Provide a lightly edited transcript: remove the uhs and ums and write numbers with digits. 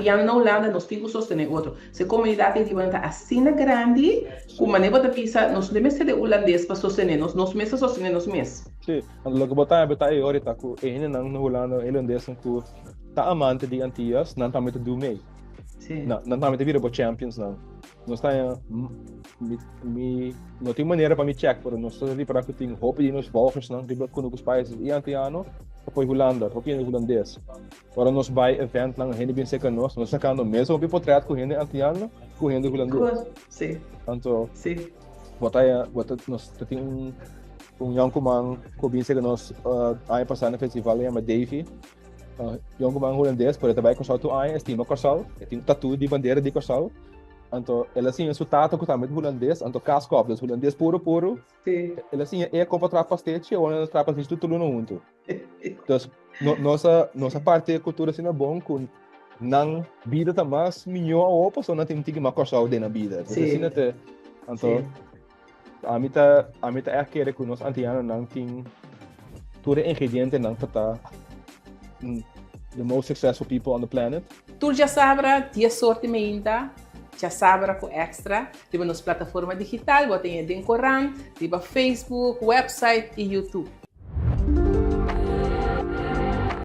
Antiano na Hulanda, nos tin ku sostené otro. Se komunidat ei ta asina grandi, ku manera bo ta bisa, nos no mester di hulandes pa sostené nos, nos mes ta sostené nos mes. Si, loke bo ta ta e ahorita ku e hendenan na Hulanda, e hulandesnan ku ta amante di Antillas, nan tambe ta do mee. Nan tambe ta bira bo champions nan. Nos ta mi, mi no tin manera pa mi check, pero nos ta ripará ku tin hopi di nos volgersnan riba Kunuku Spices i Antiano ta poi Hulanda, hopi hende hulandes. Ora nos bai eventnan, hende bin serka nos, nos sakando mes hopi potret ku hende antiano ku hende hulandes. Anto, bo ta, bo ta, nos ta tin un un yonkuman ku bin serka nos aña pasá na festival, e yama Davy. Yonkuman hulandes, pero e ta bai Kòrsou tur aña, e stima Kòrsou, e tin un tatu di bandera di Kòrsou. Anto, el a siña su tata ku tambe ta hulandes, anto kaskòp, dus hulandes puru puru. El a siña e kon pa traha pastechi, awor nan ta traha pastechi tur luna huntu. Dus, no, nos a, nos a parti e kultura asina bon ku nan bida ta mas mihó awor pasobra nan tin un tiki mas Kòrsou den nan bida. Dus asina te, anto, ami ta, ami ta ègt kere ku nos antianonan tin tur e ingredientenan pa ta the most successful people on the planet. Tur djasabra, dies or di meinta, Djasabra ku Extra, riba nos plataforma digital, bo ta haña den korant, riba Facebook, website i YouTube.